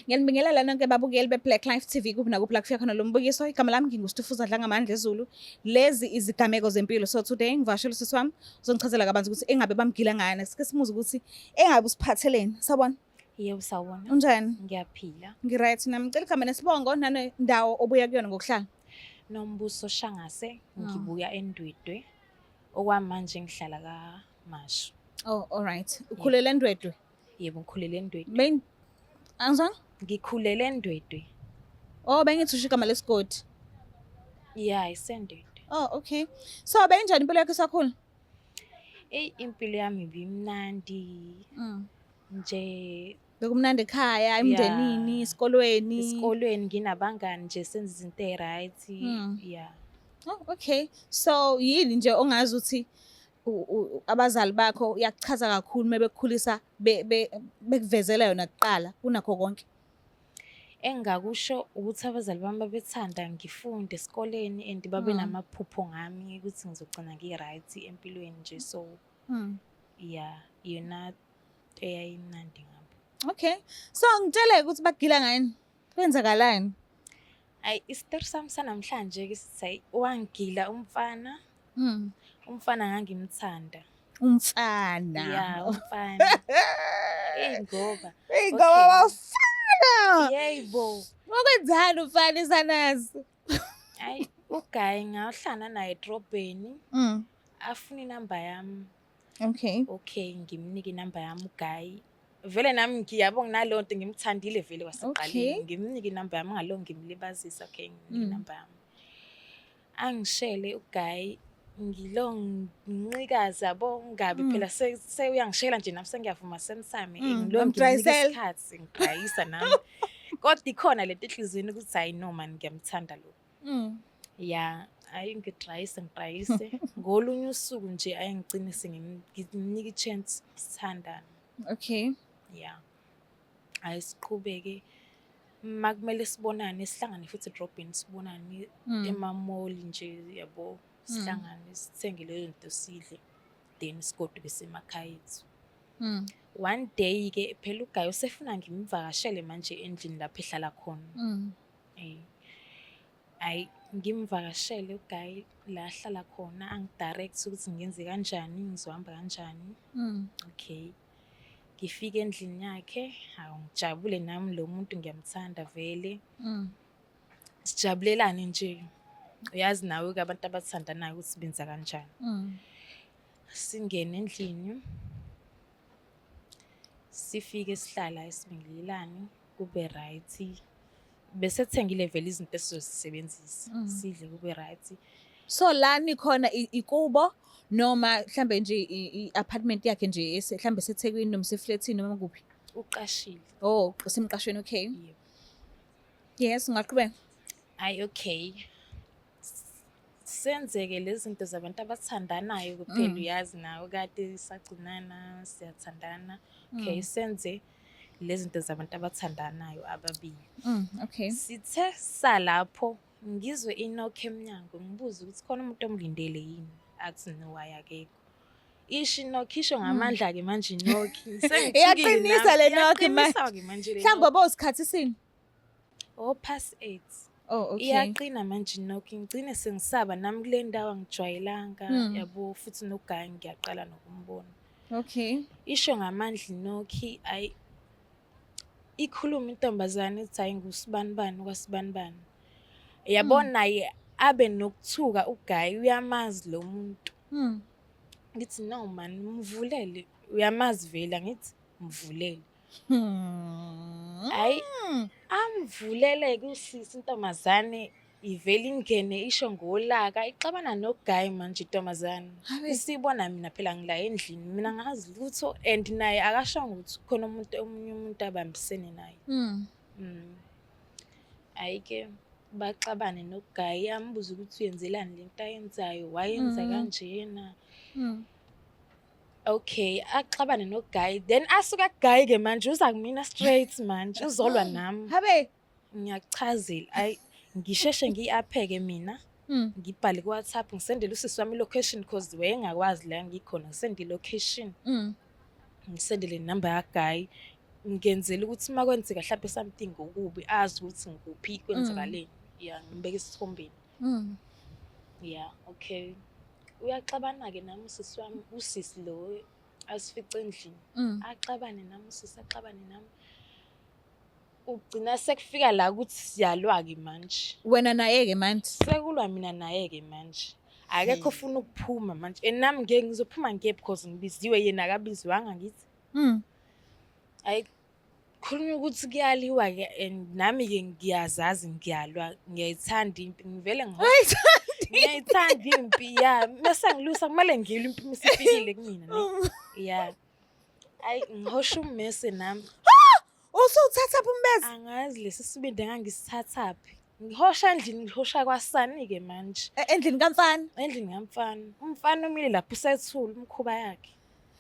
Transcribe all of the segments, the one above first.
Ngiyanibingelela nonke babukeli be-Black Life TV kuphi nakuphi la kufika khona lo mbukiso. Igama lami nginguStufuza Dlangamandla Zulu. Lezi izigameko zempilo. So today ngivakashela usisi wami uzongichazela kabanzi ukuthi engabe bamgila ngani. Sike simuze ukuthi engabe usiphatheleni. Sawubona. Yebo, sawubona. Unjani? Ngiyaphila. Ngi-right nami. Ngicela igama nesibongo nanendawo obuya kuyona ngokuhlala. Nombuso Shangase, ngibuya eNdwedwe. Okwamanje ngihlala kaMashu. Oh, all right. Ukhulele eNdwedwe? Yebo, ngikhulele eNdwedwe. Main Angizwanga? Ngikhulele eNdwedwe. Oh, bengithi usho igama lesigodi. Yeah, iseNdwedwe. Oh, okay. So benjani impilo yakho isakhula? Eyi, impilo yami ibimnandi nje. Bekumnandi ekhaya, emndenini, esikolweni. Esikolweni nginabangani nje, senza izinto ey-right. Yeah. Oh, okay. So yini nje ongazi ukuthi abazali bakho yakuchaza kakhulu uma bekukhulisa, bekuvezela yona kuqala kunakho konke? Engingakusho ukuthi abazali bami babethanda ngifunde esikoleni and babe namaphupho ngami ukuthi ngizogcina ngi-right empilweni nje, so yeah, iyona eyayimnandi ngabo. Okay. So ngitshele ukuthi bakugila ngani? Kwenzakalani? Ayi, isitori sami sanamhlanje-ke sithi hayi, wangigila umfana. Umfana ngangimthanda. Umfana. Yeah, umfana. Eyi ngoba. Eyi ngoba bafana. Yebo. Wakwenzani umfana isanazi? Ayi, uguy ngahlala naye edrobheni. Afuna inamba yami. Okay, ngimnike inamba yami uguy. Vele nami ngiyabo nginaleyo nto, ngimthandile vele kwasekuqaleni. Ngimnike inamba yami, ngalo ngimlibazisa, okay, ngimnike inamba yami. Angishele uguy, ngilo nginqikaza yabo, ngabe phela seyuyangishela nje nami sengiyavuma senisame, ngilo ngimnika Wamdrayisela. isikhathi ngidrayisa nami. Kodwa ikhona lento enhliziyweni ukuthi hayi no man, ngiyamthanda lo. Ya, hayi ngidrayise ngidrayise. Ngolunye usuku nje ayi ngigcine sengimnika i-chance sithandane. Ya. Hayi siqhubeke. Makumele sibonane, sihlangane futhi edrobheni, sibonane ema-mall nje yabo, sihlangane sithenge leyo nto sidle, then sigoduke semakhaya ethu. One day ke phela uguy usefuna ngimvakashele manje endlini lapho ehlala khona. Hayi ngimvakashele uguy la ahlala khona, angidirect ukuthi ngenze kanjani, ngizohamba kanjani. Okay. Ngifike endlini yakhe, hawu ngijabule nami lo muntu ngiyamthanda vele. Sijabulelane nje. Uyazi nawe-ke abantu abathandanayo ukuthi benza kanjani. Singene endlini, sifike sihlala sibingelelane kube right. Bese thengile vele izinto esizozisebenzisa, sidle kube right. So la nikhona ikubo noma mhlambe nje i-apartment yakhe nje mhlambe seThekwini noma seflatini noma kuphi? Uqashile. Oh, usemqashweni, okay. Yebo. Yes, ungaqhubeka. Hayi okay. Senzeke lezi zinto zabantu abathandanayo kuphela, uyazi nawe kade sagcinana siyathandana. Okay, senze lezi zinto zabantu abathandanayo ababili. Sithe salapho ngizwe inokho emnyango, ngibuze ukuthi khona umuntu omlindele yini, athi no hayi akekho. Isho inokho, isho ngamandla-ke manje inokho. Sengithukile Iyaqinisa nami. le nokho manje. Iyaqinisa-ke manje le Mhlawumbe nokho. wabo sikhathi sini? Oh, past 8. Oh, okay. Iyaqina manje inokho, ngigcine sengisaba nami kule ndawo angijwayelanga, yabo, futhi noguy ngiyaqala nokumbona. Isho ngamandla inokhi, ayi ikhuluma intombazane ithi hayi ngusibanibani kwasibanibani. Yabo naye abe nokuthuka uguy, uyamazi lo muntu. Ngithi no man, mvulele, uyamazi vele, angithi mvulele. Hayi amvulele kusisi intombazane ivele ingene isho ngolaka, ixabana noguy manje intombazane. Habe. Isibona mina phela ngila endlini, mina ngazi lutho and naye akashongo ukuthi khona umuntu, omunye umuntu abambisene naye. Hayi ke baxabane noguy, ambuze ukuthi uyenzelani lento ayenzayo, wayenza kanjena. Okay, axabane noguy, then asuka kuguy ke manje uza kumina straight manje, uzolwa nami. Habe. Ngiyakuchazela, ayi ngisheshe ngiyi-apheke mina. Ngibhale ku WhatsApp ngisendele usisi wami location cause wayengakwazi la ngikhona, ngisende location. Ngisendele inamba yaguy. Ngenzela ukuthi uma kwenzeka hlampe something okubi azi ukuthi ngikuphi, kwenzakaleni. Ya, ngimbeke esithombeni. Ya, okay. Uyaxabana-ke nami usisi wami, usisi lo asifice endlini. Axabane nami usisi, axabane nami. Ugcina sekufika la ukuthi siyalwa-ke manje. Wena naye-ke manje? Sekulwa mina naye-ke manje. Akekho ofuna ukuphuma manje. And nami ngeke ngizophuma ngeke because ngibiziwe, yena akabizwanga ngithi. Ayi, khulunywa ukuthi kuyaliwa-ke and nami-ke ngiyazazi ngiyalwa, ngiyayithanda impi, ngivele ngiyayithanda impi, ya. Mese ngilwisa kumele ngilwe impi uma isifikile kumina, ne. Ya. Ayi, ngihosha ummese nami. Usuthatha phi ummese? Angazi lesi sibindi engangisithathaphi. Ngihosha endlini, ngihosha kwasani-ke manje. Endlini kamfana? Endlini kamfana. Umfana umile lapho usethule umkhuba yakhe.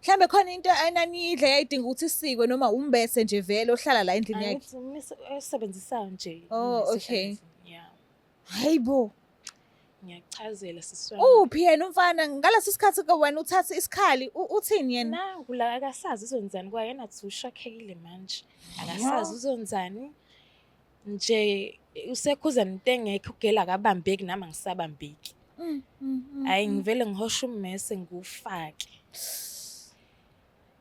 Mhlambe khona into enaniyidla yayidinga ukuthi isikwe noma umbese nje vele ohlala la endlini yakhe. Angithi ummese osebenzisayo nje. Oh, Ummese okay. ohlala endlini, yeah. Hayibo. Ngiyachazela sisi wami. Uphi yena umfana ngaleso sikhathi ke wena uthatha isikhali uthini yena? Nangu la akasazi uzonzani kwayena athi ushakhekile manje. Akasazi uzonzani. Nje usekhuza nento engekho, ugela akabambeki nami angisabambeki. Hayi, ngivele ngihoshe ummese ngiwufake.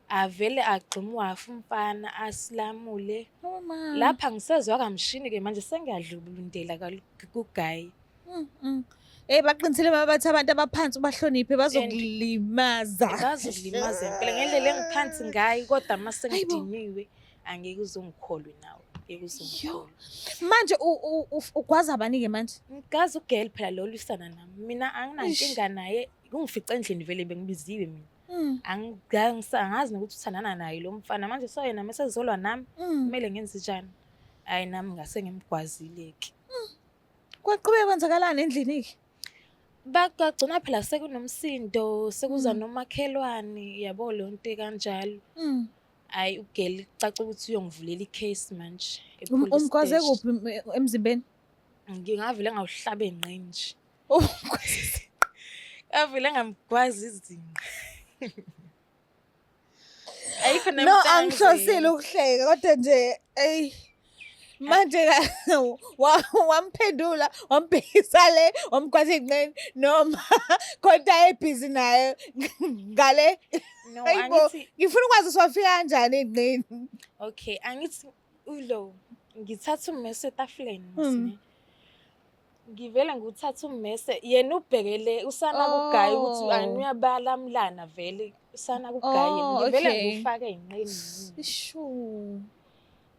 Avele agxume wafa umfana asilamule. Oh ma. Lapha ngisezwa kamshini ke manje sengiyadlulundela kugayi. Hey, baqinisile bathi abantu abaphansi ubahloniphe bazokulimaza. Bazokulimaza impela ngendlela engiphansi ngayo, kodwa uma Hayibo. sengidiniwe angeke uzongikholwe nawe. Ngeke uzongikholwe. Manje ugwaza bani ke manje? Ngigazi ugirl phela lo lwisana nami. Mina anginankinga naye. Ungifice endlini vele bengibiziwe mina. Angazi nokuthi uthandana naye lo mfana manje, so yena mesezolwa nami kumele ngenze njani? Hayi, nami ngase ngimgwazile ke. Kwaqhubeka kwenzakalani endlini ke? Bagcina phela sekunomsindo, sekuza nomakhelwane, yabo leyo nto kanjalo. Hayi, ugirl kucaca ukuthi uyongivulela icase manje e-police Umgwaze station. kuphi emzimbeni? Ngingavele ngawuhlaba enqeni nje. Umgwaze. Ngavele ngamgwaza izinqa. Ayikho No, nami angihlosile ukuhleka kodwa nje ey manje wamphendula wambhekisa le wamgwaza inqeni noma kodwa ebhizi naye ngale. No, Hayibo, angithi ngifuna ukwazi siwafika kanjani enqeni. Okay, angithi ulo ngithatha ummese etafuleni msine. Ngivele nguthatha ummese, yena ubhekele usana kugayi ukuthi uyabalamlana vele usana kugayi yena. Oh, Ngivele okay. ngufake enqeni. Ishu.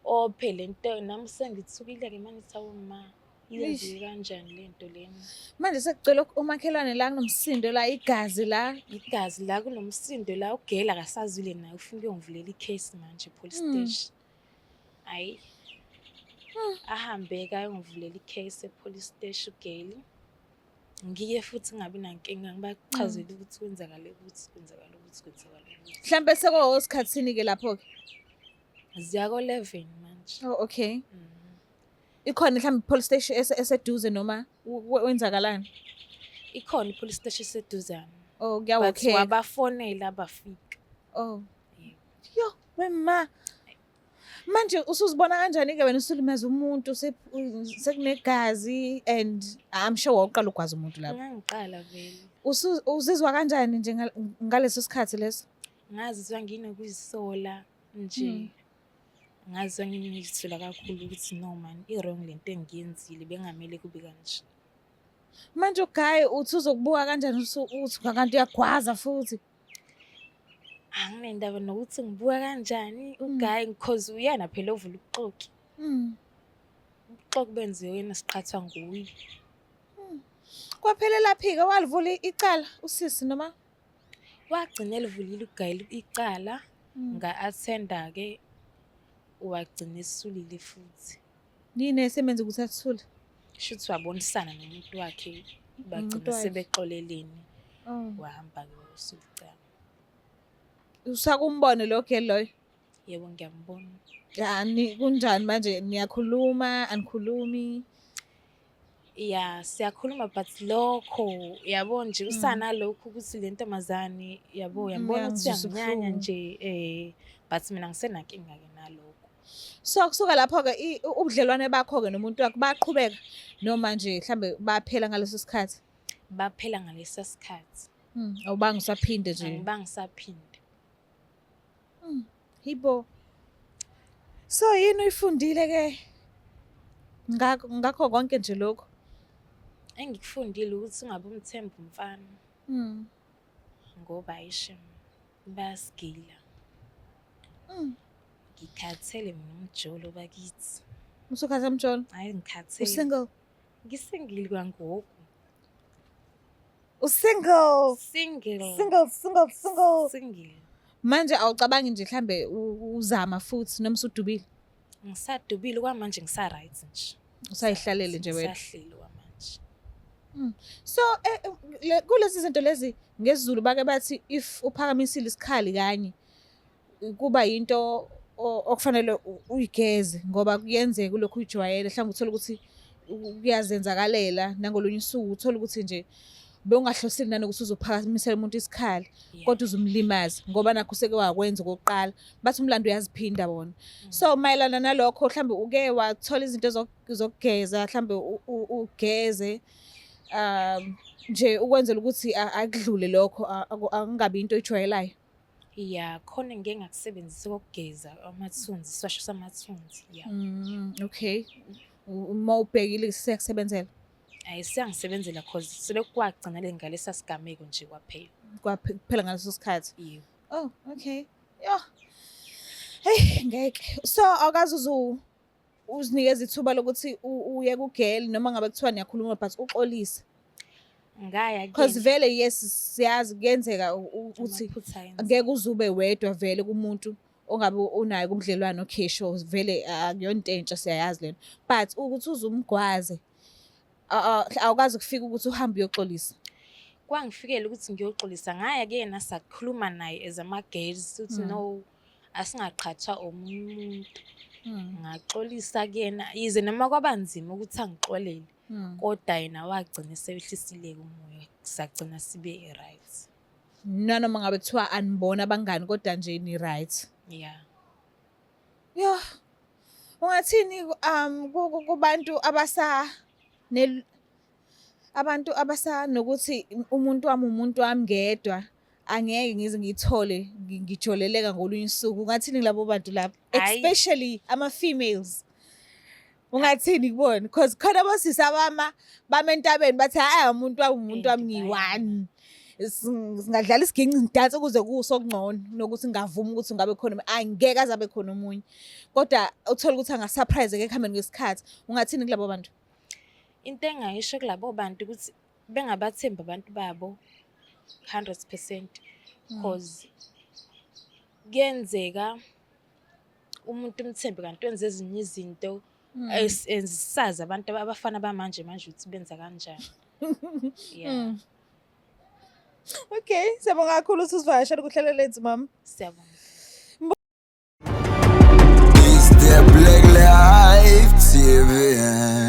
Ophe lento nami sengithukile ke manje ngithi awu ma, Eish. yenzeke kanjani lento lena? Manje sekucela umakhelwane la kunomsindo la, igazi la. Igazi la, kunomsindo la, ugela akasazwile naye ufuna ukuyongivulela icase manje police station. Hayi. Ahambe ke ayongivulela icase e-police station ugeli. Ngiye futhi ngingabi nankinga ngibachazele ukuthi kwenzakale ukuthi kwenzakale ukuthi kwenzakale ukuthi. Mhlambe sekuyisikhathini ke lapho ke. Ziya ko-11 manje. Oh, okay. Ikhona mhlambe police station eseduze noma wenzakalani? Ikhona i-police station eseduzane. Oh, But kuyawokheka. wabafonela bafika. Oh. Yebo. Yo, wema. Manje usuzibona kanjani ke wena usulimaza umuntu sekunegazi and I'm sure wawuqala ugwaza umuntu lapho. Ngangiqala vele. Uzizwa kanjani nje ngaleso sikhathi leso? Ngazizwa nginokuzisola nje. Ngazizwa nginokuzisola kakhulu ukuthi no man, i-wrong lento engiyenzile, bengamele kube kanje. Manje uguy uthi uzokubuka kanjani uthi kanti uyagwaza futhi? Anginendaba nokuthi ngibuka kanjani uguy because uyena phela ovula ubuxoki. Ubuxoki benziwe yena, siqhathwa nguye. Kwaphelela phi-ke, walivula icala usisi noma? Wagcina elivulile uguy icala, nga-attenda-ke wagcina esulile futhi. Yini esemenza ukuthi athule? Shuthi wabonisana nomuntu wakhe, Umuntu bagcina wakhe. sebexolelene. Oh. Wahamba-ke wasula icala. Usakumbone lo girl loyo? Yebo, ngiyambona. Ya, kunjani manje, niyakhuluma, anikhulumi? Ya, siyakhuluma but lokho yabo nje usanalokhu ukuthi le ntombazane yabo uyambona ukuthi Uyangizwisa uyanginyanya ubuhlungu. nje, but mina ngisenankinga-ke nalokho. So kusuka lapho-ke ubudlelwane bakho-ke nomuntu wakho baqhubeka noma nje mhlambe baphela ngaleso sikhathi? Baphela ngalesa sikhathi. Awubange usaphinde nje. Angibange ngisaphinde. Hibo. So yini uyifundile ke ngakho konke nje lokho? Engikufundile ukuthi ungabe umthemba umfana ngoba ayisho bayasigila. Ngikhathele mina umjolo bakithi. Usukhathele umjolo? Hayi, ngikhathele. U-single? Ngi-single kwangoku. U-single? Single. Single, single, single. Single. Manje awucabangi nje mhlambe uzama futhi noma usudubile? Ngisadubile kwamanje, ngisa-right nje. Usayihlalele nje wena. Ngisahleli kwamanje. So kulezi zinto lezi ngesiZulu bake bathi if uphakamisile isikhali kanye kuba yinto okufanele uyigeze ngoba kuyenzeka ulokhu uyijwayele, mhlawumbe uthole ukuthi kuyazenzakalela nangolunye usuku uthole ukuthi nje bewungahlosile nanokuthi uzophakamisela umuntu isikhali kodwa uzumlimaza ngoba nakho useke wakwenza okokuqala, bathi umlando uyaziphinda wona. So mayelana nalokho, mhlawumbe uke wathola izinto zokugeza, mhlawumbe ugeze nje ukwenzela ukuthi akudlule lokho, akungabi into oyijwayelayo? Ya, khona ngike ngakusebenzisa okokugeza amathunzi, isiwasho samathunzi, ya. Okay, uma ubhekile siyakusebenzela? Ayi, siyangisebenzela cause selokhu kwagcina le ngalesa sigameko nje kwaphela. Kuphela ngaleso sikhathi? Yebo. Oh, okay. Yo. Hey, ngeke. So awukaze uzinikeza ithuba lokuthi uye ku-girl noma ngabe kuthiwa niyakhuluma but uxolise? Ngaya. Because vele, yes, siyazi kuyenzeka ukuthi Amaphutha ayenzeka. Ngeke uze ube wedwa vele kumuntu ongabe unayo kubudlelwano. Okay, sure, vele akuyona into entsha, siyayazi lena, but ukuthi uze umgwaze, awukazi ukufika ukuthi uhambe uyoxolisa? Kwangifikela ukuthi ngiyoxolisa, ngaya kuyena, sakhuluma naye as ama-girls ukuthi no, asingaqhathwa omunye umuntu. Ngaxolisa kuyena, yize noma kwaba nzima ukuthi angixolele, kodwa yena wagcina esewehlisile umoya, sagcina sibe right. Nanoma ngabe kuthiwa anibona abangani, kodwa nje ni right? Yeah. Yo, ungathini kubantu abasa ne abantu abasanokuthi umuntu wami ngedwa, angeke ngize ngithole ngijoleleka ngolunye usuku? Ungathini kulabo bantu labo? Hhayi. Especially ama-females, ungathini kubona? Because khona abosisi abama bama entabeni bathi, "Hhayi, umuntu wami ngiyi-one. Singadlala isiginci, ngidanse kuze kuse, okungcono nokuthi ngingavuma ukuthi ngabe khona, angeke aze abe khona omunye," kodwa uthole ukuthi anga-surprise-eka ekuhambeni kwesikhathi. Ungathini kulabo bantu? Into engayisho kulabo bantu ukuthi bengabathembi abantu babo 100%, cause kuyenzeka umuntu umthembe kanti wenza ezinye izinto esisazi abantu abafana bamanje manje ukuthi benza kanjani, yeah. Okay, siyabonga kakhulu ukuthi usivakashele kuhlelo lethu, mama. Siyabonga. It's the Black Life TV.